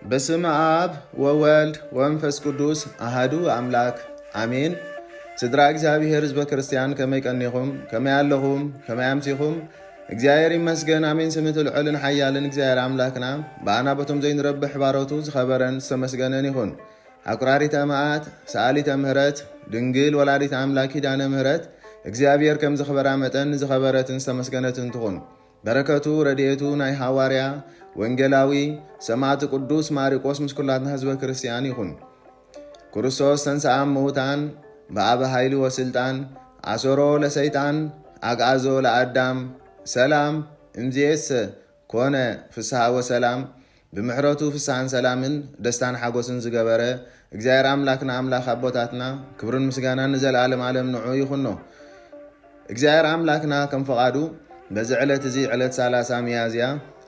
በስመ አብ ወወልድ ወመንፈስ ቅዱስ አሃዱ አምላክ አሜን። ስድራ እግዚኣብሔር ህዝበ ክርስቲያን ከመይ ቀኒኹም? ከመይ ኣለኹም? ከመይ ኣምሲኹም? እግዚኣብሔር ይመስገን። ኣሜን። ስምቲ ልዑልን ሓያልን እግዚኣብሔር ኣምላክና ብኣና በቶም ዘይንረብሕ ባሮቱ ዝኸበረን ዝተመስገነን ይኹን። ኣቁራሪተ መዓት፣ ሰኣሊተ ምህረት፣ ድንግል ወላዲት ኣምላክ ኪዳነ ምህረት እግዚኣብሔር ከም ዝኸበራ መጠን ዝኸበረትን ዝተመስገነትን ትኹን። በረከቱ ረድኤቱ ናይ ሃዋርያ ወንጌላዊ ሰማዕቲ ቅዱስ ማሪቆስ ምስ ኩላትና ህዝበ ክርስቲያን ይኹን። ክርስቶስ ተንሥአ እምውታን በአብ ኃይል ወስልጣን አሰሮ ለሰይጣን አግዓዞ ለአዳም ሰላም እምዝየሰ ኮነ ፍስሐ ወሰላም። ብምሕረቱ ፍስሐን ሰላምን ደስታን ሓጎስን ዝገበረ እግዚኣብሔር ኣምላክና ኣምላኽ ኣቦታትና ክብርን ምስጋናን ንዘለዓለም ዓለም ንዑ ይኹኖ። እግዚኣብሔር ኣምላክና ከም ፈቓዱ በዚ ዕለት እዚ ዕለት ሰላሳ ሚያዝያ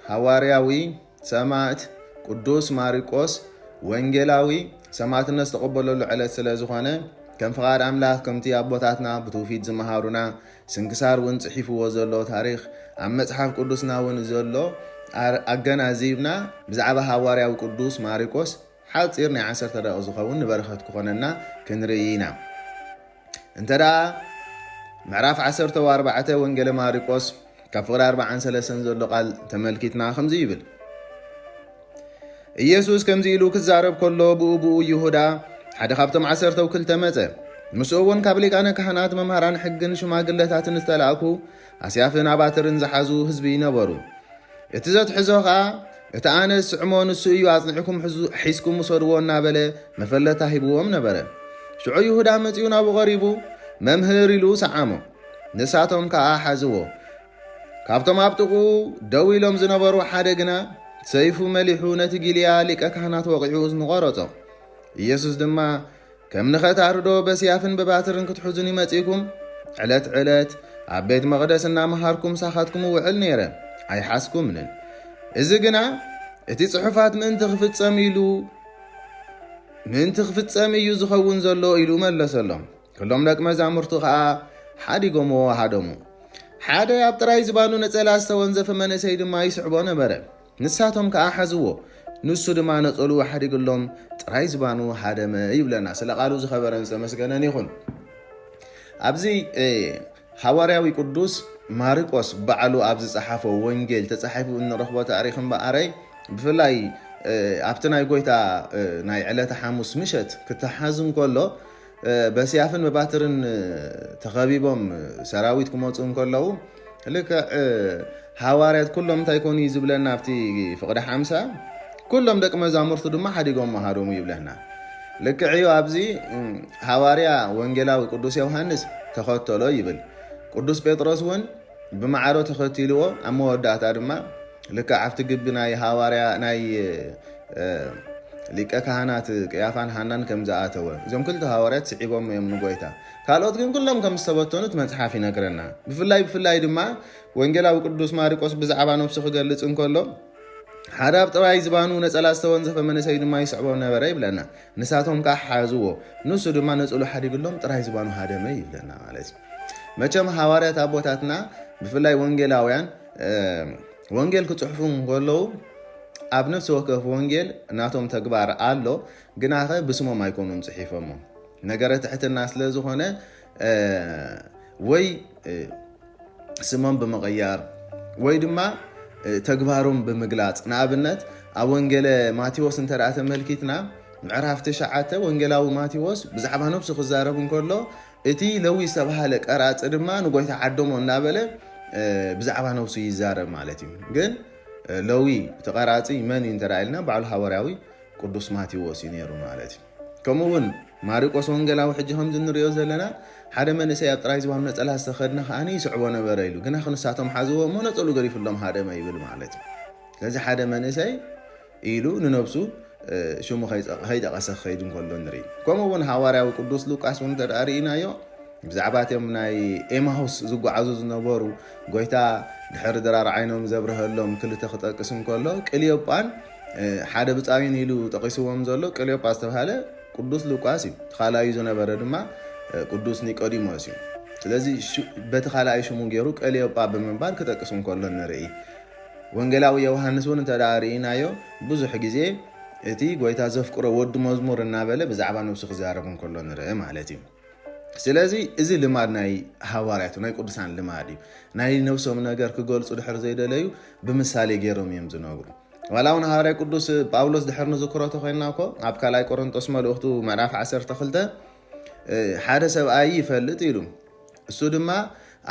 ሃዋርያዊ ሰማዕት ቅዱስ ማሪቆስ ወንጌላዊ ሰማዕትነት ዝተቐበለሉ ዕለት ስለ ዝኾነ ከም ፍቓድ ኣምላኽ ከምቲ ኣቦታትና ብትውፊት ዝመሃሩና ስንክሳር እውን ጽሒፍዎ ዘሎ ታሪኽ ኣብ መጽሓፍ ቅዱስና እውን ዘሎ ኣር- ኣገናዚብና ብዛዕባ ሃዋርያዊ ቅዱስ ማሪቆስ ሓጺር ናይ ዓሰርተ ደቂቕ ዝኸውን ንበረኸት ክኾነና ክንርኢ ኢና። እንተ ደኣ ምዕራፍ ዓሰርተ ወኣርባዕተ ወንጌለ ማሪቆስ ካብ ፍቕዲ ኣርባዓን ሰለስተን ዘሎ ቃል ተመልኪትና ከምዚ ይብል። ኢየሱስ ከምዚ ኢሉ ክዛረብ ከሎ ብኡ ብኡ ይሁዳ ሓደ ካብቶም ዓሰርተው ክልተ መጸ። ምስኡ እውን ካብ ሊቃነ ካህናት መምሃራን ሕግን ሽማግለታትን ዝተላእኩ ኣስያፍን ኣባትርን ዝሓዙ ህዝቢ ነበሩ። እቲ ዘትሕዞ ኸኣ እቲ ኣነ ዝስዕሞ ንሱ እዩ፣ ኣጽኒዕኩም ሕዙ- ሒዝኩም ውሰድዎ እናበለ መፈለታ ሂብዎም ነበረ። ሽዑ ይሁዳ መጺኡ ናብኡ ቐሪቡ መምህር ኢሉ ሰዓሞ። ንሳቶም ከኣ ሓዝዎ። ካብቶም ኣብ ጥቕኡ ደው ኢሎም ዝነበሩ ሓደ ግና ሰይፉ መሊሑ ነቲ ጊልያ ሊቀ ካህናት ወቒዑ እዝኑ ቖረጾ። ኢየሱስ ድማ ከም ንኸታርዶ በስያፍን ብባትርን ክትሕዙኒ መጺእኩም ዕለት ዕለት ኣብ ቤት መቕደስ እናመሃርኩም ሳኻትኩም እውዕል ነይረ ኣይሓዝኩምንን። እዚ ግና እቲ ጽሑፋት ምእንቲ ክፍጸም ኢሉ ምእንቲ ክፍጸም እዩ ዝኸውን ዘሎ ኢሉ መለሰሎም። ኩሎም ደቂ መዛሙርቱ ኸኣ ሓዲጎምዎ ሃደሙ። ሓደ ኣብ ጥራይ ዝባኑ ነጸላ ዝተወንዘፈ መንእሰይ ድማ ይስዕቦ ነበረ። ንሳቶም ከኣ ሓዝዎ። ንሱ ድማ ነጸሉ ሓዲግሎም ጥራይ ዝባኑ ሃደመ ይብለና። ስለ ቃሉ ዝኸበረን ዝተመስገነን ይኹን። ኣብዚ ሃዋርያዊ ቅዱስ ማርቆስ ባዕሉ ኣብ ዝጸሓፎ ወንጌል ተጻሒፉ እንረኽቦ ታሪኽ እምበኣረይ ብፍላይ ኣብቲ ናይ ጎይታ ናይ ዕለተ ሓሙስ ምሸት ክተሓዝ እንከሎ በስያፍን ብባትርን ተኸቢቦም ሰራዊት ክመፁ እንከለዉ ልክዕ ሃዋርያት ኩሎም እንታይ ኮኑ እዩ ዝብለና ኣብቲ ፍቕዲ ሓምሳ ኩሎም ደቂ መዛሙርቱ ድማ ሓዲጎም መሃዶሙ ይብለና። ልክዕ እዩ ኣብዚ ሃዋርያ ወንጌላዊ ቅዱስ ዮሃንስ ተኸተሎ ይብል። ቅዱስ ጴጥሮስ እውን ብማዕሮ ተኸቲልዎ ኣብ መወዳእታ ድማ ልክዕ ኣብቲ ግቢ ናይ ሃዋርያ ናይ ሊቀ ካህናት ቅያፋን ሃናን ከም ዝኣተወ እዞም ክልተ ሃዋርያት ስዒቦም እዮም ንጎይታ። ካልኦት ግን ኩሎም ከም ዝተበተኑት መጽሓፍ ይነግረና። ብፍላይ ብፍላይ ድማ ወንጌላዊ ቅዱስ ማርቆስ ብዛዕባ ነብሱ ክገልጽ እንከሎ ሓደ ኣብ ጥራይ ዝባኑ ነጸላ ዝተወንዘፈ መንእሰይ ድማ ይስዕቦም ነበረ ይብለና። ንሳቶም ከዓ ሓዝዎ፣ ንሱ ድማ ነጸሉ ሓዲግሎም ጥራይ ዝባኑ ሃደመ ይብለና ማለት እዩ። መቸም ሃዋርያት ኣቦታትና ብፍላይ ወንጌላውያን ወንጌል ክጽሕፉ እንከለዉ ኣብ ነፍሲ ወከፍ ወንጌል ናቶም ተግባር ኣሎ፣ ግናኸ ብስሞም ኣይኮኑን ጽሒፎሞ። ነገረ ትሕትና ስለ ዝኾነ ወይ ስሞም ብምቕያር ወይ ድማ ተግባሮም ብምግላፅ። ንኣብነት ኣብ ወንጌለ ማቴዎስ እንተ ደኣ ተመልኪትና ምዕራፍ ትሽዓተ ወንጌላዊ ማቴዎስ ብዛዕባ ነብሱ ክዛረብ እንከሎ እቲ ለዊ ዝተባህለ ቀራፂ ድማ ንጎይታ ዓደሞ እናበለ ብዛዕባ ነብሱ ይዛረብ ማለት እዩ። ግን ለዊ እቲ ቀራፂ መን እዩ እንተ ኢልና ባዕሉ ሃዋርያዊ ቅዱስ ማቴዎስ እዩ ነይሩ ማለት እዩ። ከምኡ እውን ማሪቆስ ወንጌላዊ ሕጂ ከምዚ እንሪኦ ዘለና ሓደ መንእሰይ ኣብ ጥራይ ዝባኑ ነፀላ ዝተኸድነ ከዓኒ ይስዕቦ ነበረ ኢሉ ግና ክንሳቶም ሓዝዎ እሞ ነፀሉ ገዲፍሎም ሃደመ ይብል ማለት እዩ። ስለዚ ሓደ መንእሰይ ኢሉ ንነብሱ ሽሙ ከይጠቐሰ ክኸይድ እንከሎ ንርኢ። ከምኡ እውን ሃዋርያዊ ቅዱስ ሉቃስ እውን እንተ ርኢናዮ ብዛዕባ እቲኦም ናይ ኤማሁስ ዝጓዓዙ ዝነበሩ ጎይታ ድሕሪ ድራር ዓይኖም ዘብርሀሎም ክልተ ክጠቅስ እንከሎ ቅልዮጳን ሓደ ብፃዩን ኢሉ ጠቂስዎም ዘሎ ቅልዮጳ ዝተባሃለ ቅዱስ ሉቃስ እዩ። ተኻላዩ ዝነበረ ድማ ቅዱስ ኒቆዲሞስ እዩ። ስለዚ በቲ ካልኣይ ሽሙ ገይሩ ቀልዮጳ ብምባል ክጠቅስ እንከሎ ንርኢ። ወንጌላዊ ዮሃንስ እውን እንተ ርኢናዮ ብዙሕ ግዜ እቲ ጎይታ ዘፍቅሮ ወዲ መዝሙር እናበለ ብዛዕባ ነብሱ ክዛረብ እንከሎ ንርኢ ማለት እዩ። ስለዚ እዚ ልማድ ናይ ሃዋርያቱ ናይ ቅዱሳን ልማድ እዩ። ናይ ነብሶም ነገር ክገልጹ ድሕር ዘይደለዩ ብምሳሌ ገይሮም እዮም ዝነግሩ። ዋላ እውን ሃዋርያ ቅዱስ ጳውሎስ ድሕር ንዝክሮ ተኮይንና እኮ ኣብ ካልኣይ ቆሮንጦስ መልእኽቱ ምዕራፍ ዓሰርተ ክልተ ሓደ ሰብኣይ ይፈልጥ ኢሉ፣ እሱ ድማ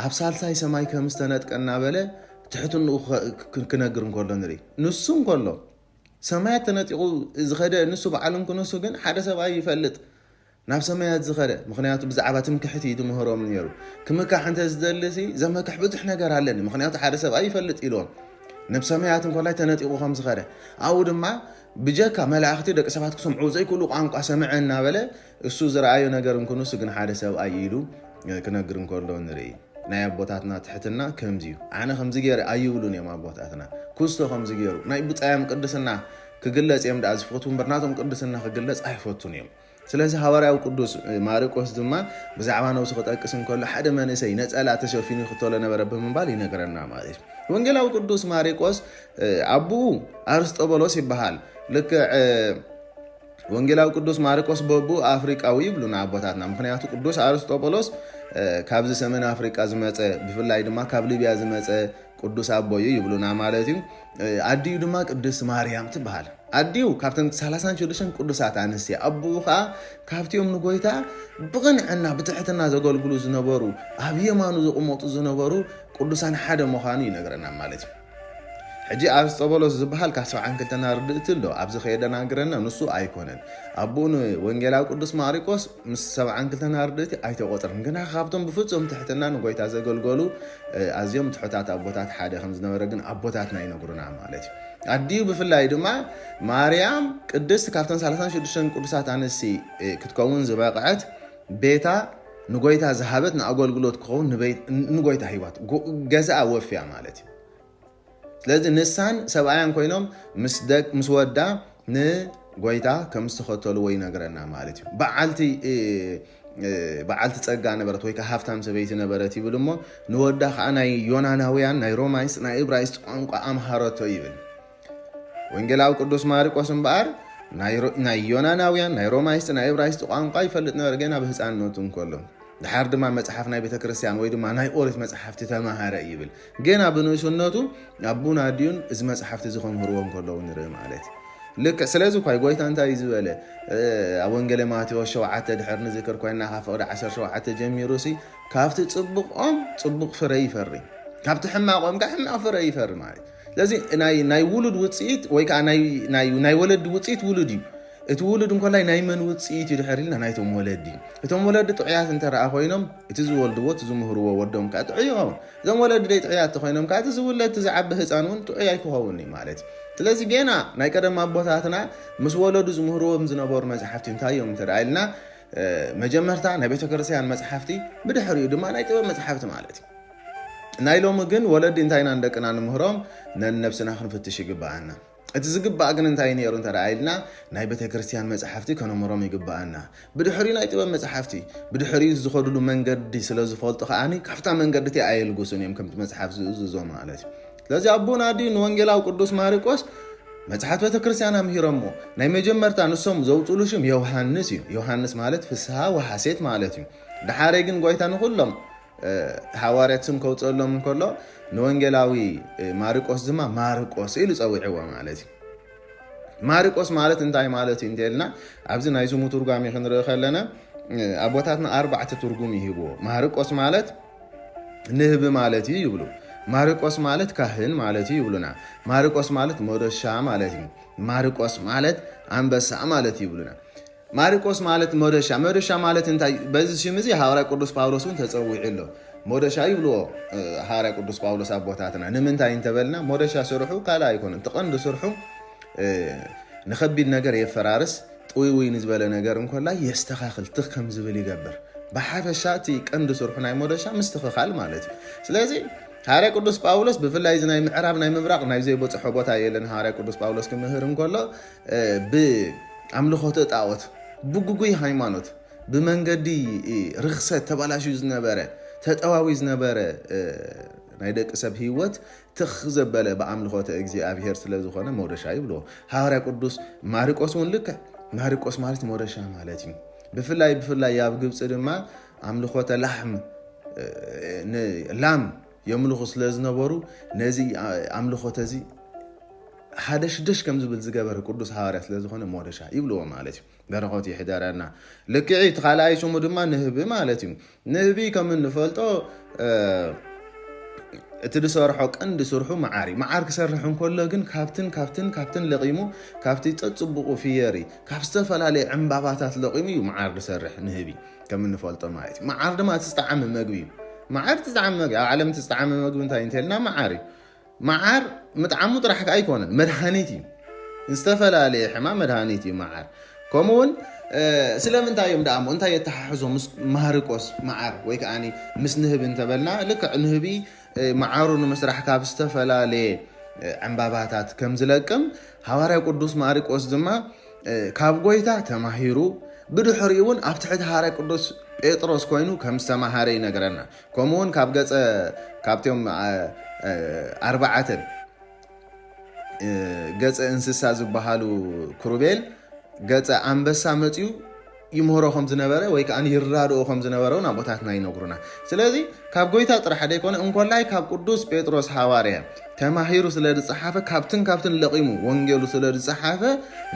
ኣብ ሳልሳይ ሰማይ ከም ዝተነጥቀ እናበለ ትሕትንኡ ክነግር እንከሎ ንርኢ። ንሱ እንከሎ ሰማያት ተነጢቑ ዝኸደ ንሱ በዓሉ እንክነሱ ግን ሓደ ሰብኣይ ይፈልጥ ናብ ሰማያት ዝኸደ። ምክንያቱ ብዛዕባ ትምክሕቲ እዩ ትምህሮም ነይሩ። ክምካሕ እንተ ዝደልሲ ዘመክሕ ብዙሕ ነገር ኣለኒ፣ ምክንያቱ ሓደ ሰብኣይ ይፈልጥ ኢልዎም። ናብ ሰማያት እንኮላይ ተነጢቑ ከም ዝኸደ ኣብኡ ድማ ብጀካ መላእኽቲ ደቂ ሰባት ክሰምዑ ዘይክእሉ ቋንቋ ሰምዐ እናበለ እሱ ዝረኣዮ ነገር እንክንሱ ግን ሓደ ሰብኣይ ኢሉ ክነግር እንከሎ ንርኢ። ናይ ኣቦታትና ትሕትና ከምዚ እዩ። ኣነ ከምዚ ገይረ ኣይብሉን እዮም ኣቦታትና። ኩስቶ ከምዚ ገይሩ ናይ ብጻዮም ቅድስና ክግለጽ እዮም ደኣ ዝፈትዉ እምበር ናቶም ቅድስና ክግለጽ ኣይፈቱን እዮም። ስለዚ ሃዋርያዊ ቅዱስ ማርቆስ ድማ ብዛዕባ ነብሱ ክጠቅስ እንከሎ ሓደ መንእሰይ ነጸላ ተሸፊኑ ይኽተሎ ነበረ ብምባል ይነግረና ማለት እዩ። ወንጌላዊ ቅዱስ ማርቆስ ኣቡኡ ኣርስጦበሎስ ይበሃል። ልክዕ ወንጌላዊ ቅዱስ ማርቆስ በቡ ኣፍሪቃዊ ይብሉና ኣቦታትና። ምክንያቱ ቅዱስ ኣርስጦበሎስ ካብዚ ሰሜን ኣፍሪቃ ዝመጸ፣ ብፍላይ ድማ ካብ ሊብያ ዝመጸ ቅዱስ ኣቦ እዩ ይብሉና ማለት እዩ። ኣዲኡ ድማ ቅድስት ማርያም ትበሃል። ኣዲኡ ካብተን ሰላሳን ሽዱሽተን ቅዱሳት ኣንስቲ፣ ኣቦኡ ከዓ ካብቲኦም ንጎይታ ብቕንዕና ብትሕትና ዘገልግሉ ዝነበሩ፣ ኣብ የማኑ ዝቕመጡ ዝነበሩ ቅዱሳን ሓደ ምዃኑ ይነግረና ማለት እዩ። ሕጂ ኣርስጦበሎስ ዝበሃል ካብ ሰብዓን ክልተን ኣርድእቲ ኣሎ ኣብዚ ከየደናግረና ንሱ ኣይኮነን። ኣቦኡ ንወንጌላዊ ቅዱስ ማርቆስ ምስ ሰብዓን ክልተን ኣርድእቲ ኣይተቆጽረን፣ ግና ካብቶም ብፍጹም ትሕትና ንጎይታ ዘገልገሉ ኣዝዮም ትሑታት ኣቦታት ሓደ ከም ዝነበረ ግን ኣቦታትና ይነግሩና ማለት እዩ። ኣዲኡ ብፍላይ ድማ ማርያም ቅድስት ካብተን ሰላሳን ሽዱሽተን ቅዱሳት ኣንስቲ ክትከውን ዝበቕዐት፣ ቤታ ንጎይታ ዝሃበት ንኣገልግሎት ክኸውን ንጎይታ ሂባት ገዛኣ ወፍያ ማለት እዩ። ስለዚ ንሳን ሰብኣያን ኮይኖም ምስ ወዳ ንጎይታ ከም ዝተኸተልዎ ይነግረና ማለት እዩ። በዓልቲ በዓልቲ ጸጋ ነበረት ወይ ከዓ ሃፍታም ሰበይቲ ነበረት ይብል እሞ ንወዳ ከዓ ናይ ዮናናውያን ናይ ሮማይስጥ ናይ እብራይስጥ ቋንቋ ኣምሃረቶ ይብል። ወንጌላዊ ቅዱስ ማርቆስ እምበኣር ናይ ዮናናውያን ናይ ሮማይስጥ ናይ እብራይስጥ ቋንቋ ይፈልጥ ነበረ ገና ብህፃንነቱ እንከሎ። ድሓር ድማ መፅሓፍ ናይ ቤተ ክርስቲያን ወይ ድማ ናይ ኦሪት መፅሓፍቲ ተማሃረ ይብል። ገና ብንእስነቱ ኣቡን ኣዲኡን እዚ መፅሓፍቲ እዚ ከምህርዎ እንከለዉ ንርኢ ማለት እዩ። ልክዕ ስለዚ እኳ ጎይታ እንታይ እዩ ዝበለ? ኣብ ወንጌለ ማቴዎስ ሸውዓተ ድሕር ንዝክር ኮይና ካብ ፍቕዲ ዓሰርተ ሸውዓተ ጀሚሩ ሲ ካብቲ ጽቡቕ ኦም ጽቡቕ ፍረ ይፈሪ፣ ካብቲ ሕማቕ ኦም ከዓ ሕማቕ ፍረ ይፈሪ ማለት እዩ። ስለዚ ናይ ውሉድ ውፅኢት ወይ ከዓ ናይ ወለዲ ውፅኢት ውሉድ እዩ። እቲ ውሉድ እንኮላይ ናይ መን ውፅኢት እዩ ድሕር ኢልና ናይቶም ወለዲ። እቶም ወለዲ ጥዑያት እንተ ደኣ ኮይኖም እቲ ዝወልድዎ እቲ ዝምህርዎ ወዶም ከዓ ጥዑይ ይኸውን። እዞም ወለዲ ደይ ጥዑያት ተኮይኖም ከዓ እቲ ዝውለድ እቲ ዝዓቢ ህፃን እውን ጥዑይ ኣይክኸውን እዩ ማለት እዩ። ስለዚ ጌና ናይ ቀደም ኣቦታትና ምስ ወለዱ ዝምህርዎም ዝነበሩ መፅሓፍቲ እንታይ እዮም እንተ ደኣ ኢልና መጀመርታ ናይ ቤተክርስትያን መፅሓፍቲ ብድሕሪኡ ድማ ናይ ጥበብ መፅሓፍቲ ማለት እዩ። ናይ ሎሚ ግን ወለዲ እንታይ ኢና ንደቅና ንምህሮም ነንነብስና ክንፍትሽ ይግብኣና። እቲ ዝግባእ ግን እንታይ ነይሩ እንተ ደኣ ኢልና ናይ ቤተክርስትያን መፅሓፍቲ ከነምህሮም ይግብኣና። ብድሕሪኡ ናይ ጥበብ መፅሓፍቲ ብድሕሪኡ ዝኸድሉ መንገዲ ስለ ዝፈልጡ ከዓኒ ካብታ መንገዲ እቲ ኣየልግሱን እዮም ከምቲ መፅሓፍ ዝእዝዞ ማለት እዩ። ስለዚ ኣቦን ኣዲኡ ንወንጌላዊ ቅዱስ ማርቆስ መፅሓፍ ቤተክርስትያን ኣምሂሮሞ ናይ መጀመርታ ንሶም ዘውፅሉ ሽም ዮሃንስ እዩ። ዮሃንስ ማለት ፍስሃ ወሓሴት ማለት እዩ። ድሓረይ ግን ጎይታ ንኩሎም ሃዋርያት ስም ከውፅአሎም እንከሎ ንወንጌላዊ ማርቆስ ድማ ማርቆስ ኢሉ ፀዊዕዎ ማለት እዩ። ማርቆስ ማለት እንታይ ማለት እዩ እንተልና ኣብዚ ናይ ስሙ ትርጓሜ ክንርኢ ከለና ኣቦታትና ኣርባዕተ ትርጉም ይህብዎ። ማርቆስ ማለት ንህቢ ማለት እዩ ይብሉ። ማርቆስ ማለት ካህን ማለት እዩ ይብሉና። ማርቆስ ማለት መዶሻ ማለት እዩ። ማርቆስ ማለት ኣንበሳ ማለት እዩ ይብሉና። ማርቆስ ማለት መዶሻ። መዶሻ ማለት እንታይ? በዚ ሽም እዚ ሃዋርያ ቅዱስ ጳውሎስ እውን ተጸዊዑ ኣሎ። መዶሻ ይብልዎ ሃዋርያ ቅዱስ ጳውሎስ ኣቦታትና። ንምንታይ እንተበልና መዶሻ ስርሑ ካልእ ኣይኮነን። እቲ ቀንዲ ስርሑ ንኸቢድ ነገር የፈራርስ፣ ጥውይውይ ንዝበለ ነገር እንኮላይ የስተኻኽል፣ ትኽ ከም ዝብል ይገብር። ብሓፈሻ እቲ ቀንዲ ስርሑ ናይ መዶሻ ምስትኽኻል ማለት እዩ። ስለዚ ሃዋርያ ቅዱስ ጳውሎስ ብፍላይ እዚ ናይ ምዕራብ ናይ ምብራቕ ናይ ዘይበፅሖ ቦታ የለን። ሃዋርያ ቅዱስ ጳውሎስ ክምህር እንከሎ ብኣምልኾተ ጣዖት ብግጉይ ሃይማኖት ብመንገዲ ርኽሰት ተባላሽዩ ዝነበረ ተጠዋዊ ዝነበረ ናይ ደቂ ሰብ ህይወት ትኽ ዘበለ ብኣምልኾተ እግዚኣብሔር ስለ ዝኾነ ሞደሻ ይብልዎ። ሃዋርያ ቅዱስ ማርቆስ እውን ልክዕ ማርቆስ ማለት ሞደሻ ማለት እዩ። ብፍላይ ብፍላይ ኣብ ግብፂ ድማ ኣምልኾተ ላሕም እ፣ ን- ላም የምልኹ ስለ ዝነበሩ ነዚ ኣ- ኣምልኾተ እዚ ሃደሽደሽ ከም ዝብል ዝገበረ ቅዱስ ሃዋርያ ስለ ዝኾነ ሞደሻ ይብልዎ ማለት እዩ። በረኸቱ ይሕደረና። ልክዕ እቲ ካልኣይ ስሙ ድማ ንህቢ ማለት እዩ። ንህቢ ከም እንፈልጦ እ፣ እቲ ዝሰርሖ ቀንዲ ስርሑ መዓር እዩ። መዓር ክሰርሕ እንከሎ ግን ካብትን ካብትን ካብትን ለቒሙ ካብቲ ጸጽቡቑ ፍየሪ ካብ ዝተፈላለየ ዕምባባታት ለቒሙ እዩ መዓር ዝሰርሕ ንህቢ ከም እንፈልጦ ማለት እዩ። መዓር ድማ እቲ ዝጠዓመ መግቢ እዩ። መዓር እቲ ዝጠዓመ መግቢ ኣብ ዓለም እቲ ዝጠዓመ መግቢ እንታይ እንተልና መዓር እዩ። መዓር ምጥዓሙ ጥራሕ ከኣ ኣይኮነን መድሃኒት እዩ። ዝተፈላለየ ሕማም መድሃኒት እዩ መዓር። ከምኡውን እ፣ ስለምንታይ እዮም ደኣ እሞ እንታይ የተሓሕዞ ምስ ማርቆስ መዓር ወይ ከዓኒ ምስ ንህቢ እንተበልና ልክዕ ንህቢ እ፣ መዓሩ ንምስራሕ ካብ ዝተፈላለየ እ፣ ዕምባባታት ከም ዝለቅም ሃዋርያ ቅዱስ ማርቆስ ድማ እ፣ ካብ ጎይታ ተማሂሩ ብድሕሪኡ እውን ኣብ ትሕቲ ሃዋርያ ቅዱስ ጴጥሮስ ኮይኑ ከም ዝተማሃረ ይነግረና። ከምኡ እውን ካብ ገጸ ካብቶም ኣ- እ፣ ኣርባዓተ እ፣ ገጸ እንስሳ ዝበሃሉ ክሩቤል ገጸ ኣንበሳ መጺኡ ይምህሮ ከም ዝነበረ ወይ ከዓ ይራድኦ ከም ዝነበረ እውን ኣቦታትና ይነግሩና። ስለዚ ካብ ጎይታ ጥራሕ ደይኮነ እንኮላይ ካብ ቅዱስ ጴጥሮስ ሃዋርያ ተማሂሩ ስለ ዝጸሓፈ ካብትን ካብትን ለቒሙ ወንጌሉ ስለ ዝጸሓፈ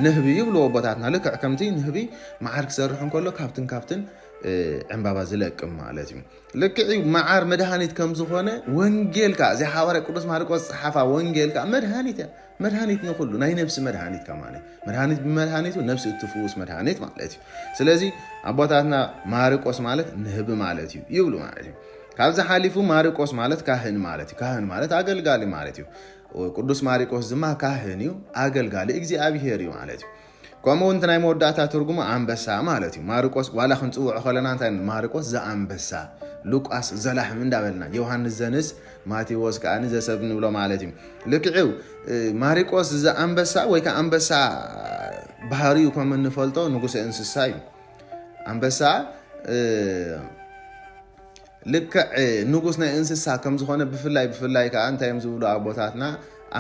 ንህቢ ይብልዎ ኣቦታትና። ልክዕ ከምቲ ንህቢ መዓር ክሰርሕ እንከሎ ካብትን ካብትን እ፣ ዕምባባ ዝለቅም ማለት እዩ። ልክዕ እዩ፣ መዓር መድሃኒት ከም ዝኾነ ወንጌል ከዓ እዚ ሃዋርያ ቅዱስ ማርቆስ ዝጸሓፋ ወንጌል ከዓ መድሃኒት እያ። መድሃኒት ንኹሉ ናይ ነብሲ መድሃኒት ከማን እዩ። መድሃኒት ብመድሃኒቱ ነብሲ እትፍውስ መድሃኒት ማለት እዩ። ስለዚ ኣቦታትና ማርቆስ ማለት ንህቢ ማለት እዩ ይብሉ ማለት እዩ። ካብዚ ሓሊፉ ማርቆስ ማለት ካህን ማለት እዩ። ካህን ማለት ኣገልጋሊ ማለት እዩ። ቅዱስ ማርቆስ ድማ ካህን እዩ፣ ኣገልጋሊ እግዚኣብሄር እዩ ማለት እዩ። ከምኡ እውን እቲ ናይ መወዳእታ ትርጉሙ ኣንበሳ ማለት እዩ። ማርቆስ ዋላ ክንጽውዖ ከለና እንታይ ማርቆስ ዘኣንበሳ፣ ሉቃስ ዘላሕም እንዳበልና፣ ዮሃንስ ዘንስ፣ ማቴዎስ ከኣ ዘሰብ ንብሎ ማለት እዩ። ልክዕው ማርቆስ ዘኣንበሳ ወይ ከዓ ኣንበሳ ባህሪኡ ከም እንፈልጦ ንጉሰ እንስሳ እዩ። ኣንበሳ እ፣ ልክዕ ንጉስ ናይ እንስሳ ከም ዝኾነ ብፍላይ ብፍላይ ከዓ እንታይ እዮም ዝብሉ ኣቦታትና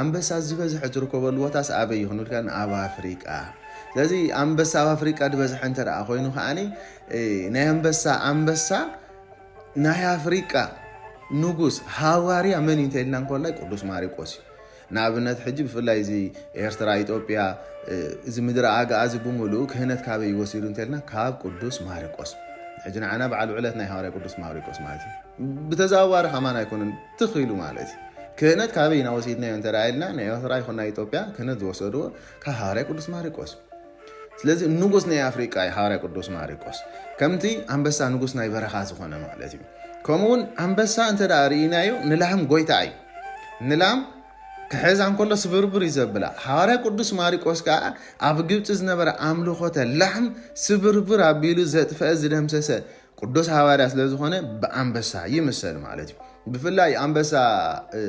ኣንበሳ ዝበዝሐ ዝርከበሉ ቦታስ ኣበይ ይኹን ኢልካ ኣብ ኣፍሪቃ። ስለዚ ኣንበሳ ኣብ ኣፍሪቃ ዝበዝሐ እንተ ደኣ ኮይኑ ከዓኒ እ፣ ናይ ኣንበሳ ኣንበሳ ናይ ኣፍሪቃ ንጉስ ሃዋርያ መን እዩ እንተኢልና እንኮላይ ቅዱስ ማርቆስ እዩ። ንኣብነት ሕጂ ብፍላይ እዚ ኤርትራ ኢትዮጵያ እ፣ እዚ ምድሪ ኣግኣዚ ብምሉኡ ክህነት ካበይ ይወሲዱ እንተልና ካብ ቅዱስ ማርቆስ። ሕጂ ንዓና በዓል ዕለት ናይ ሃዋርያ ቅዱስ ማርቆስ ማለት እዩ። ብተዘዋዋሪ ከማን ኣይኮነን ትኽኢሉ ማለት እዩ። ክህነት ካበይ ኢና ወሲድናዮ እንተ ኢልና ናይ ኤርትራ ይኹን ናይ ኢትዮጵያ ክህነት ዝወሰድዎ ካብ ሃዋርያ ቅዱስ ማርቆስ። ስለዚ ንጉስ ናይ ኣፍሪቃ እዩ ሃዋርያ ቅዱስ ማርቆስ። ከምቲ ኣንበሳ ንጉስ ናይ በረኻ ዝኾነ ማለት እዩ። ከምኡውን ኣንበሳ እንተ ደኣ ርኢናዮ ንላህም ጎይታ እዩ። ንላም ክሕዛ እንከሎ ስብርብር እዩ ዘብላ። ሃዋርያ ቅዱስ ማርቆስ ከዓ ኣብ ግብፂ ዝነበረ ኣምልኾተ ላሕም ስብርብር ኣቢሉ ዘጥፈአ ዝደምሰሰ ቅዱስ ሃዋርያ ስለ ዝኾነ ብኣንበሳ ይምሰል ማለት እዩ። ብፍላይ ኣንበሳ እ፣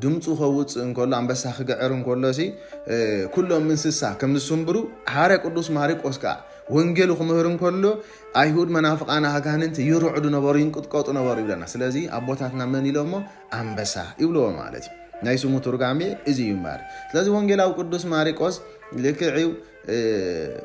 ድምፁ ከውፅእ እንከሎ ኣንበሳ ክግዕር እንከሎ ሲ እ፣ ኩሎም እንስሳ ከም ዝስንብሩ ሃዋርያ ቅዱስ ማርቆስ ከዓ ወንጌሉ ክምህር እንከሎ ኣይሁድ መናፍቃን ኣጋንንቲ ይርዕዱ ነበሩ ይንቅጥቀጡ ነበሩ ይብለና። ስለዚ ኣቦታትና መን ኢሎሞ ኣንበሳ ይብልዎ ማለት እዩ። ናይ ስሙ ትርጓሜ እዚ እዩ እምበር። ስለዚ ወንጌላዊ ቅዱስ ማርቆስ ልክዕ እዩ እ፣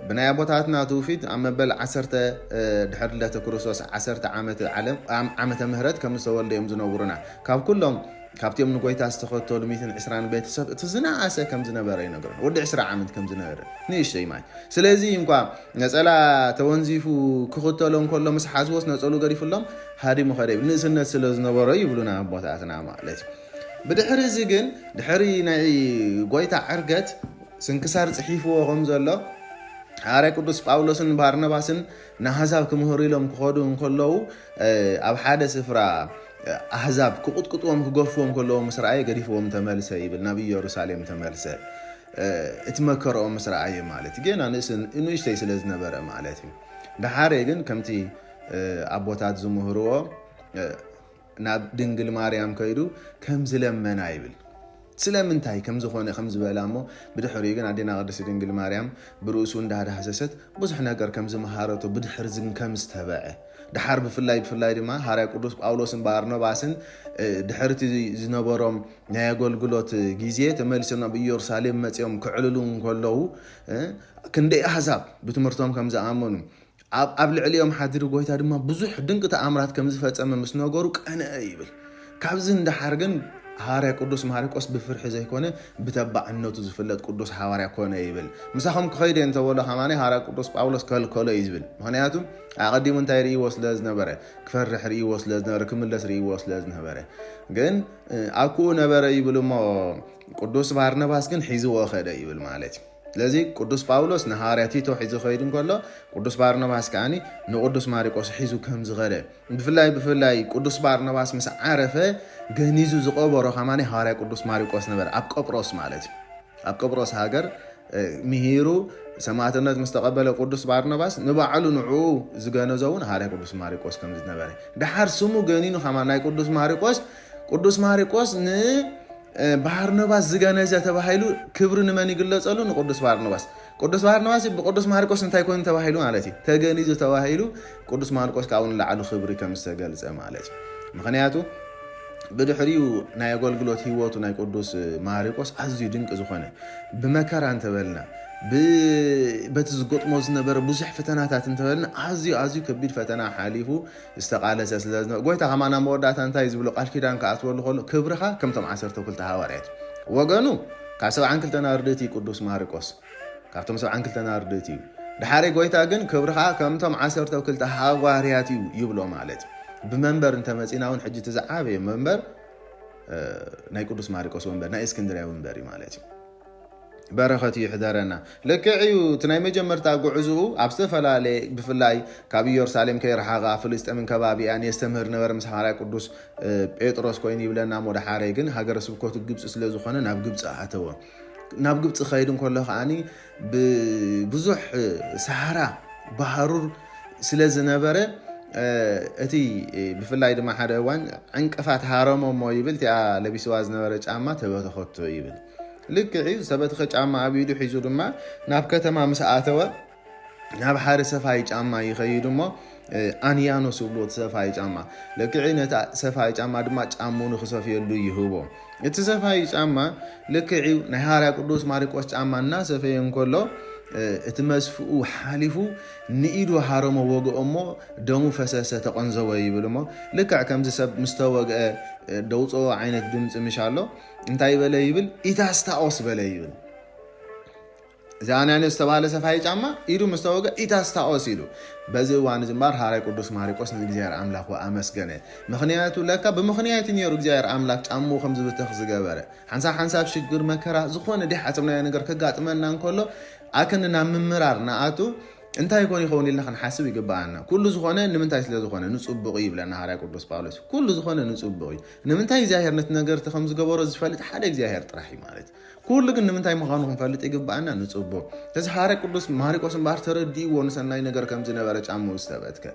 ብናይ ኣቦታትና ትውፊት ኣብ መበል ዓሰርተ እ፣ ድሕሪ ልደተ ክርስቶስ ዓሰርተ ዓመት ዓለም ዓም- ዓመተ ምህረት ከም ዝተወልደ እዮም ዝነግሩና። ካብ ኩሎም ካብቲኦም ንጎይታ ዝተኸተሉ ሚእትን ዕስራን ቤተሰብ እቲ ዝነኣሰ ከም ዝነበረ ይነግረን። ወዲ ዕስራ ዓመት ከም ዝነበረ ንእሽተይ ማለት። ስለዚ እንኳ ነፀላ ተወንዚፉ ክኽተሎ እንከሎ ምስ ሓዝቦስ ነፀሉ ገዲፉሎም ሃዲሙ ኸደ ይብል። ንእስነት ስለ ዝነበሮ ይብሉና ኣቦታትና ማለት እዩ። ብድሕሪ እዚ ግን ድሕሪ ናይ ጎይታ ዕርገት ስንክሳር ጽሒፍዎ ከም ዘሎ ሃዋርያ ቅዱስ ጳውሎስን ባርናባስን ንኣህዛብ ክምህሩ ኢሎም ክኸዱ እንከለዉ እ፣ ኣብ ሓደ ስፍራ እ፣ ኣህዛብ ክቕጥቅጥዎም ክገፍዎም ከለዎ ምስ ረኣየ ገዲፍዎም ተመልሰ ይብል። ናብ ኢየሩሳሌም ተመልሰ እ፣ እቲ መከረኦም ምስ ረኣየ ማለት እዩ። ጌና ንእስ- ንእሽተይ ስለ ዝነበረ ማለት እዩ። ደሓረ ግን ከምቲ እ፣ ኣቦታት ዝምህርዎ እ፣ ናብ ድንግል ማርያም ከይዱ ከም ዝለመና ይብል። ስለምንታይ ከም ዝኾነ ከም ዝበላ እሞ ብድሕሪኡ ግን ኣዴና ቅድስቲ ድንግል ማርያም ብርእሱ እንዳዳህሰሰት ብዙሕ ነገር ከም ዝመሃረቶ ብድሕሪ ዝን ከም ዝተበዐ ድሓር ብፍላይ ብፍላይ ድማ ሃርያ ቅዱስ ጳውሎስን ባርኖባስን ድሕርቲ ዝነበሮም ናይ ኣገልግሎት ግዜ ተመልሶም ናብ ኢየሩሳሌም መፅኦም ክዕልሉ እንከለዉ ክንደይ ኣህዛብ ብትምህርቶም ከም ዝኣመኑ ኣብ ልዕሊኦም ሓዲሩ ጎይታ ድማ ብዙሕ ድንቂ ተኣምራት ከም ዝፈፀመ ምስ ነገሩ ቀንአ ይብል። ካብዚ ንደሓር ግን ሃዋርያ ቅዱስ ማርቆስ ብፍርሒ ዘይኮነ ብተባዕነቱ ዝፍለጥ ቅዱስ ሃዋርያ ኮነ ይብል። ምሳኹም ክኸይድ እየ እንተበሎ ከማኒ ሃዋርያ ቅዱስ ጳውሎስ ከልከሎ እዩ ዝብል። ምኽንያቱ ኣቐዲሙ እንታይ ርእይዎ ስለ ዝነበረ፣ ክፈርሕ ርእይዎ ስለ ዝነበረ፣ ክምለስ ርእይዎ ስለ ዝነበረ ግን ኣብኩኡ ነበረ ይብል እሞ ቅዱስ ባርነባስ ግን ሒዝዎ ኸደ ይብል ማለት እዩ። ስለዚ ቅዱስ ጳውሎስ ንሃዋርያ ቲቶ ሒዙ ኸይዱ እንከሎ ቅዱስ ባርነባስ ከዓኒ ንቅዱስ ማርቆስ ሒዙ ከም ዝኸደ ብፍላይ ብፍላይ ቅዱስ ባርነባስ ምስ ዓረፈ ገኒዙ ዝቐበሮ ከማኒ ሃዋርያ ቅዱስ ማርቆስ ነበረ ኣብ ቆጵሮስ ማለት እዩ። ኣብ ቆጵሮስ ሃገር ምሂሩ ሰማዕትነት ምስ ተቐበለ ቅዱስ ባርነባስ ንባዕሉ ንዕኡ ዝገነዞ እውን ሃዋርያ ቅዱስ ማርቆስ ከም ዝነበረ ድሓር ስሙ ገኒኑ ከማ ናይ ቅዱስ ማርቆስ ቅዱስ ማርቆስ ን ባርኖባስ ዝገነዘ ተባሂሉ ክብሪ ንመን ይግለጸሉ? ንቅዱስ ባርኖባስ። ቅዱስ ባርኖባስ ብቅዱስ ማርቆስ እንታይ ኮይኑ ተባሂሉ ማለት እዩ? ተገኒዙ ተባሂሉ ቅዱስ ማርቆስ ካብኡ ንላዕሊ ክብሪ ከም ዝተገልጸ ማለት እዩ። ምኽንያቱ ብድሕሪኡ ናይ ኣገልግሎት ህይወቱ ናይ ቅዱስ ማርቆስ ኣዝዩ ድንቂ ዝኾነ ብመከራ እንተበልና በቲ ዝገጥሞ ዝነበረ ብዙሕ ፈተናታት እንተበልና ኣዝዩ ኣዝዩ ከቢድ ፈተና ሓሊፉ ዝተቃለሰ ስለ ዝነበረ ጎይታ ከማና መወዳእታ እንታይ ዝብሎ ቃል ኪዳን ክኣትወሉ ከሎ ክብርኻ ከምቶም ዓሰርተ ክልተ ሃዋርያት ወገኑ ካብ ሰብዓን ክልተን ኣርድእቲ ቅዱስ ማርቆስ ካብቶም ሰብዓን ክልተን ኣርድእቲ እዩ። ድሓሪ ጎይታ ግን ክብርኻ ከምቶም ዓሰርተ ክልተ ሃዋርያት እዩ ይብሎ ማለት እዩ። ብመንበር እንተመፂና እውን ሕጂ እቲ ዝዓበየ መንበር ናይ ቅዱስ ማርቆስ ወንበር ናይ እስክንድርያ ወንበር እዩ ማለት እዩ። በረኸት ይሕደረና። ልክዕ እዩ። እቲ ናይ መጀመርታ ጉዕዝኡ ኣብ ዝተፈላለየ ብፍላይ ካብ ኢየሩሳሌም ከይረሓቐ ኣብ ፍልስጤምን ከባቢኣን የስተምህር ነበረ ምስ ሃዋርያ ቅዱስ ጴጥሮስ ኮይኑ ይብለና እሞ ድሓረይ ግን ሃገረ ስብከቱ ግብፂ ስለ ዝኾነ ናብ ግብፂ ኣተወ። ናብ ግብፂ ከይድ እንከሎ ከዓኒ ብብዙሕ ሰሃራ ባህሩር ስለ ዝነበረ እቲ ብፍላይ ድማ ሓደ እዋን ዕንቅፋት ሃረሞ እሞ ይብል እቲኣ ለቢስዋ ዝነበረ ጫማ ተበተኸቶ ይብል። ልክዕ እዩ። ዝተበተኸ ጫማ ኣብ ኢዱ ሒዙ ድማ ናብ ከተማ ምስ ኣተወ ናብ ሓደ ሰፋይ ጫማ ይኸይድ እሞ ኣንያኖስ ዝብልዎ እቲ ሰፋይ ጫማ ልክዕ ነቲ ሰፋይ ጫማ ድማ ጫሙ ንክሰፍየሉ ይህቦ። እቲ ሰፋይ ጫማ ልክዕ እዩ ናይ ሃዋርያ ቅዱስ ማርቆስ ጫማ እናሰፈየ እንከሎ እቲ መስፍኡ ሓሊፉ ንኢዱ ሃረሞ ወግኦ እሞ ደሙ ፈሰሰ ተቐንዘወ ይብል እሞ ልክዕ ከምዚ ሰብ ምስ ተወግአ ደውፅኦ ዓይነት ድምፂ ምሽ ኣሎ እንታይ በለ ይብል ኢታስታኦስ በለ ይብል። እዚ ኣናንዮስ ዝተባህለ ሰፋይ ጫማ ኢዱ ምስ ተወገ ኢታስታኦስ ኢሉ በዚ እዋን እዚ እምበር ሃዋርያ ቅዱስ ማርቆስ ንእግዚኣብሔር ኣምላኽ ኣመስገነ። ምኽንያቱ ለካ ብምኽንያት እዩ ነይሩ እግዚኣብሔር ኣምላኽ ጫምኡ ከም ዝብተኽ ዝገበረ። ሓንሳብ ሓንሳብ ሽግር መከራ ዝኾነ ደይሓሰብናዮ ነገር ከጋጥመና እንከሎ ኣክን ናብ ምምራር ንኣቱ እንታይ ይኮን ይኸውን ኢልና ክንሓስብ ይግብኣና። ኩሉ ዝኾነ ንምንታይ ስለ ዝኾነ ንፅቡቕ እዩ ይብለና ሃዋርያ ቅዱስ ጳውሎስ። ኩሉ ዝኾነ ንፅቡቕ እዩ። ንምንታይ እግዚኣብሔር ነቲ ነገርት ከም ዝገበሮ ዝፈልጥ ሓደ እግዚኣብሔር ጥራሕ እዩ ማለት ኩሉ ግን ንምንታይ ምዃኑ ክንፈልጥ ይግብኣና ንፅቡቕ። እዚ ሃዋርያ ቅዱስ ማሪቆስ እምበኣር ተረዲእዎ ንሰናይ ነገር ከም ዝነበረ ጫምኡ ዝተበትከ።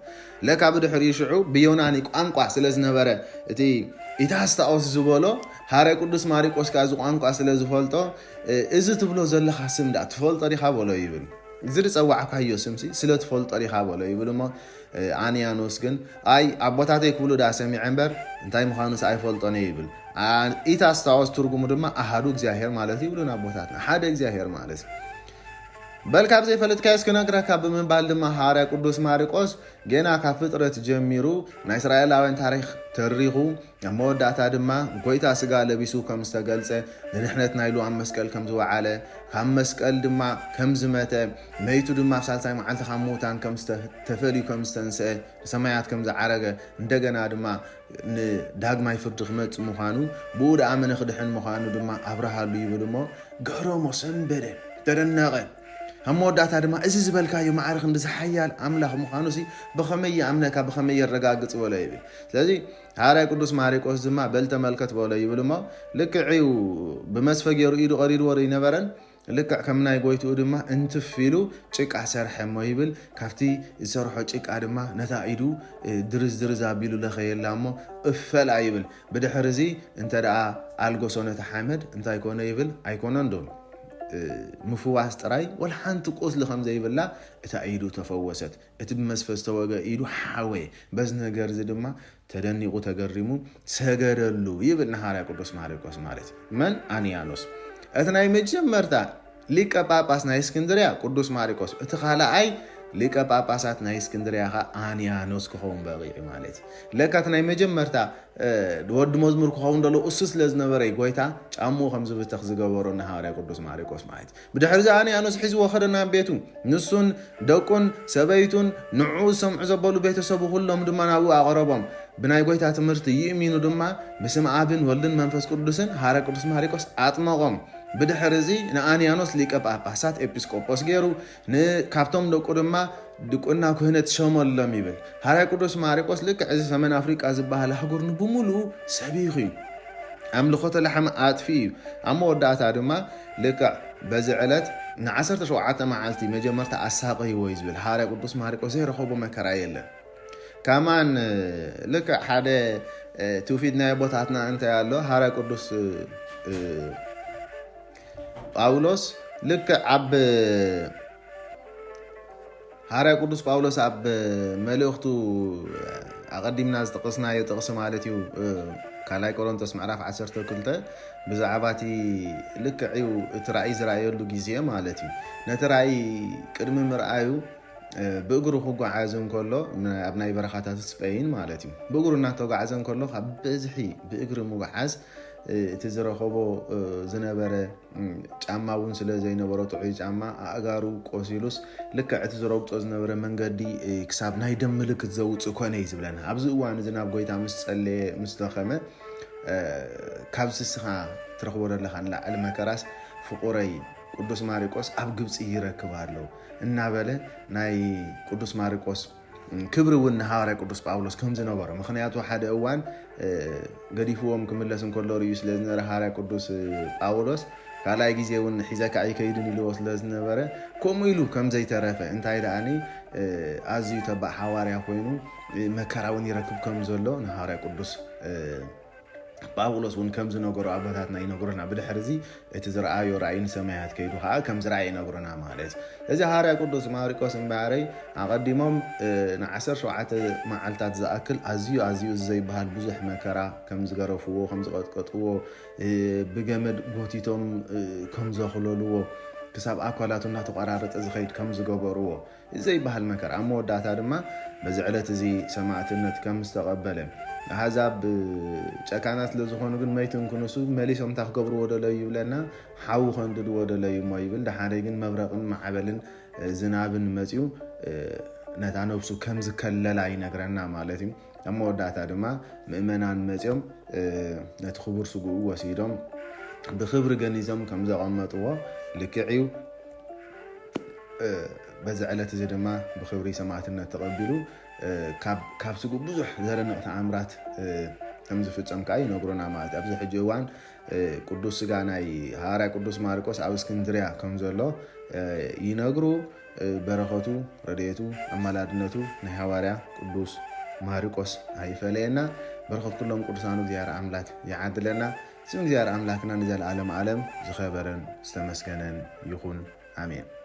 ለካ ብድሕሪኡ ሽዑ ብዮናኒ ቋንቋ ስለ ዝነበረ እቲ ኢታስታኦስ ዝበሎ ሃዋርያ ቅዱስ ማሪቆስ ከኣ እዚ ቋንቋ ስለ ዝፈልጦ እዚ ትብሎ ዘለኻ ስም ደኣ ትፈልጦ ዲኻ በሎ ይብል። እዚ ዝጸዋዕካዮ ስምሲ ስለ ትፈልጦ ዲኻ በሎ ይብል እሞ ኣንያኖስ ግን ኣይ ኣቦታተይ ክብሉ ደኣ ሰሚዐ እምበር እንታይ ምዃኑስ ኣይፈልጦን እየ ይብል። ኢታስታኦስ ትርጉሙ ድማ ኣሃዱ እግዚኣብሔር ማለት ይብሉን ኣቦታትና ሓደ እግዚኣብሔር ማለት በል ካብ ዘይፈለጥካዮስ ክነግረካ ብምባል ድማ ሃዋርያ ቅዱስ ማርቆስ ገና ካብ ፍጥረት ጀሚሩ ናይ እስራኤላውያን ታሪኽ ተሪኹ ኣብ መወዳእታ ድማ ጎይታ ስጋ ለቢሱ ከም ዝተገልጸ ንድሕነትና ኢሉ ኣብ መስቀል ከም ዝወዓለ ካብ መስቀል ድማ ከም ዝመተ መይቱ ድማ ኣብ ሳልሳይ መዓልቲ ካብ ምውታን ከም ተፈልዩ ከም ዝተንስአ ንሰማያት ከም ዝዓረገ እንደገና ድማ ንዳግማይ ፍርዲ ክመጽእ ምዃኑ ብኡ ደኣ መነ ክድሕን ምዃኑ ድማ ኣብርሃሉ ይብል እሞ ገረሞ ሰንበደ ተደነቐ ኣብ መወዳእታ ድማ እዚ ዝበልካዮ ማዕረ ክንዲ ዝሓያል ኣምላኽ ምዃኑ ሲ ብኸመይ ይኣምነካ ብኸመይ የረጋግጽ በሎ ይብል ስለዚ ሃዋርያ ቅዱስ ማሪቆስ ድማ በል ተመልከት በሎ ይብል እሞ ልክዕ እዩ ብመስፈ ገይሩ ኢዱ ቀሪድዎ ዶ ይነበረን ልክዕ ከም ናይ ጎይትኡ ድማ እንትፍ ኢሉ ጭቃ ሰርሐ እሞ ይብል ካብቲ ዝሰርሖ ጭቃ ድማ ነታ ኢዱ ድርዝ ድርዝ ኣቢሉ ለኸየላ እሞ እፈላ ይብል ብድሕር እዚ እንተ ደኣ ኣልጎሶ ነቲ ሓመድ እንታይ ኮነ ይብል ኣይኮነን ዶ ምፍዋስ ጥራይ ወላ ሓንቲ ቁስሊ ከም ዘይብላ እታ ኢዱ ተፈወሰት። እቲ ብመስፈ ዝተወገ ኢዱ ሓወየ። በዚ ነገር እዚ ድማ ተደኒቑ ተገሪሙ ሰገደሉ ይብል ንሃዋርያ ቅዱስ ማርቆስ ማለት እዩ። መን? ኣንያኖስ። እቲ ናይ መጀመርታ ሊቀ ጳጳስ ናይ እስክንድርያ ቅዱስ ማርቆስ፣ እቲ ካልኣይ ሊቀ ጳጳሳት ናይ እስክንድርያ ኸ ኣንያኖስ ክኸውን በቒዑ ማለት እዩ። ለካ እቲ ናይ መጀመርታ ወዲ መዝሙር ክኸውን ደሎ እሱ ስለ ዝነበረ ጎይታ ጫምኡ ከም ዝብተኽ ዝገበሮ ንሃዋርያ ቅዱስ ማርቆስ ማለት እዩ። ብድሕሪ እዚ ኣንያኖስ ሒዝዎ ኸደ ናብ ቤቱ። ንሱን ደቁን ሰበይቱን ንዕኡ ዝሰምዑ ዘበሉ ቤተሰቡ ኩሎም ድማ ናብኡ ኣቐረቦም። ብናይ ጎይታ ትምህርቲ ይእሚኑ ድማ ብስም ኣብን ወልድን መንፈስ ቅዱስን ሃዋርያ ቅዱስ ማርቆስ ኣጥመቖም። ብድሕሪ እዚ ንኣንያኖስ ሊቀ ጳጳሳት ኤጲስቆጶስ ገይሩ፣ ካብቶም ደቁ ድማ ድቁና ክህነት ሸመሎም ይብል። ሃዋርያ ቅዱስ ማርቆስ ልክዕ እዚ ሰሜን ኣፍሪቃ ዝበሃል ኣህጉር ንብሙሉኡ ሰቢኹ እዩ። ኣምልኾተ ላሕሚ ኣጥፊኡ እዩ። ኣብ መወዳእታ ድማ ልክዕ በዚ ዕለት ንዓሰርተ ሸውዓተ መዓልቲ መጀመርታ ኣሳቐይዎ እዩ ዝብል። ሃዋርያ ቅዱስ ማርቆስ ዘይረኸቦ መከራ የለን። ከማን ልክዕ ሓደ ትውፊት ናይ ኣቦታትና እንታይ ኣሎ፣ ሃዋርያ ቅዱስ ጳውሎስ ልክዕ ኣብ ሃዋርያ ቅዱስ ጳውሎስ ኣብ መልእኽቱ ኣቐዲምና ዝጠቐስናዮ ጥቕሲ ማለት እዩ፣ ካልኣይ ቆሮንቶስ ምዕራፍ ዓሰርተ ክልተ ብዛዕባ እቲ ልክዕ እዩ እቲ ራእይ ዝረኣየሉ ግዜ ማለት እዩ። ነቲ ራእይ ቅድሚ ምርኣዩ ብእግሩ ክጓዓዝ እንከሎ ኣብ ናይ በረኻታት ስፔይን ማለት እዩ፣ ብእግሩ እናተጓዓዘ እንከሎ ካብ ብዝሒ ብእግሪ ምጉዓዝ እቲ ዝረኸቦ ዝነበረ ጫማ እውን ስለ ዘይነበሮ ጥዑይ ጫማ ኣእጋሩ ቆሲሉስ ልክዕ እቲ ዝረግጾ ዝነበረ መንገዲ ክሳብ ናይ ደም ምልክት ዘውፅእ ኮነ እዩ ዝብለና። ኣብዚ እዋን እዚ ናብ ጎይታ ምስ ጸለየ ምስ ደኸመ ካብዚ ስኻ ትረኽቦ ዘለኻ ንላዕሊ መከራስ ፍቑረይ ቅዱስ ማርቆስ ኣብ ግብፂ ይረክብ ኣሎ እናበለ ናይ ቅዱስ ማርቆስ ክብሪ እውን ንሃዋርያ ቅዱስ ጳውሎስ ከም ዝነበሮ። ምኽንያቱ ሓደ እዋን ገዲፍዎም ክምለስ እንከሎ ርእዩ ስለ ዝነበረ ሃዋርያ ቅዱስ ጳውሎስ ካልኣይ ግዜ እውን ሒዘካ ኣይከይድን ኢልዎ ስለ ዝነበረ ከምኡ ኢሉ ከም ዘይተረፈ እንታይ ደኣኒ ኣዝዩ ተባዕ ሃዋርያ ኮይኑ መከራ እውን ይረክብ ከም ዘሎ ንሃዋርያ ቅዱስ ጳውሎስ እውን ከም ዝነገሮ ኣቦታትና ይነግሩና። ብድሕሪ እዚ እቲ ዝረኣዮ ራእይ ንሰማያት ከይዱ ከዓ ከም ዝረኣየ ይነግሩና ማለት። እዚ ሃዋርያ ቅዱስ ማርቆስ እምበኣረይ ኣቐዲሞም ንዓሰርተ ሸውዓተ መዓልታት ዝኣክል ኣዝዩ ኣዝዩ እዚ ዘይበሃል ብዙሕ መከራ ከም ዝገረፍዎ፣ ከም ዝቐጥቀጥዎ፣ ብገመድ ጎቲቶም ከም ዘኽለልዎ፣ ክሳብ ኣካላቱ እናተቆራረጠ ዝኸይድ ከም ዝገበርዎ፣ ዘይበሃል መከራ። ኣብ መወዳእታ ድማ በዚ ዕለት እዚ ሰማዕትነት ከም ዝተቐበለ፣ ኣህዛብ ጨካናት ስለ ዝኾኑ ግን መይትን ክንሱ መሊሶም እንታይ ክገብርዎ ደለዩ ይብለና፣ ሓዊ ከንድድዎ ደለዩ እሞ ይብል። ደሓረይ ግን መብረቕን ማዕበልን ዝናብን መፅዩ ነታ ነብሱ ከም ዝከለላ ይነግረና ማለት እዩ። ኣብ መወዳእታ ድማ ምእመናን መፅዮም ነቲ ክቡር ስግኡ ወሲዶም ብክብሪ ገኒዞም ከም ዘቐመጥዎ ልክዕ እዩ። በዚ ዕለት እዚ ድማ ብክብሪ ሰማዕትነት ተቐቢሉ ካብ ስጉ ብዙሕ ዘደንቕ ተኣምራት ከም ዝፍጸም ከዓ ይነግሩና ማለት እዩ። ኣብዚ ሕጂ እዋን ቅዱስ ስጋ ናይ ሃዋርያ ቅዱስ ማርቆስ ኣብ እስክንድርያ ከም ዘሎ ይነግሩ። በረኸቱ፣ ረድኤቱ፣ ኣማላድነቱ ናይ ሃዋርያ ቅዱስ ማርቆስ ኣይፈለየና። በረኸት ኩሎም ቅዱሳኑ እግዚኣብሔር ኣምላክ ይዓድለና። ስም እግዚኣብሔር ኣምላክና ንዘለዓለም ዓለም ዝኸበረን ዝተመስገነን ይኹን። ኣሜን።